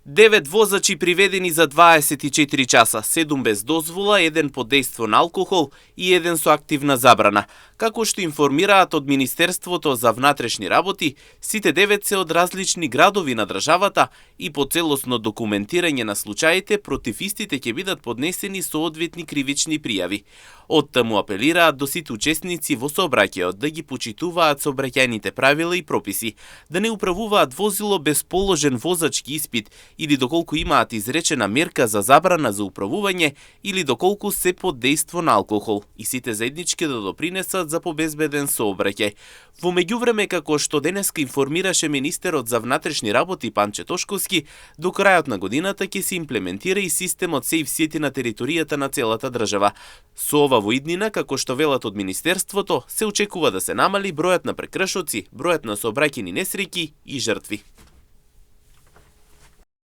9 возачи приведени за 24 часа, 7 без дозвола, 1 под дејство на алкохол и 1 со активна забрана. Како што информираат од Министерството за внатрешни работи, сите 9 се од различни градови на државата и по целосно документирање на случаите против истите ќе бидат поднесени соодветни кривични пријави. Оттаму апелираат до сите учесници во сообраќајот да ги почитуваат сообраќајните правила и прописи, да не управуваат возило без положен возачки испит или доколку имаат изречена мерка за забрана за управување или доколку се под дејство на алкохол и сите заеднички да допринесат за побезбеден сообраќај. Во меѓувреме, како што денеска информираше министерот за внатрешни работи Панче Тошковски, до крајот на годината ќе се имплементира и системот Safe City на територијата на целата држава. Со ова во иднина, како што велат од Министерството, се очекува да се намали бројот на прекршоци, бројот на сообраќајни несреќи и жртви.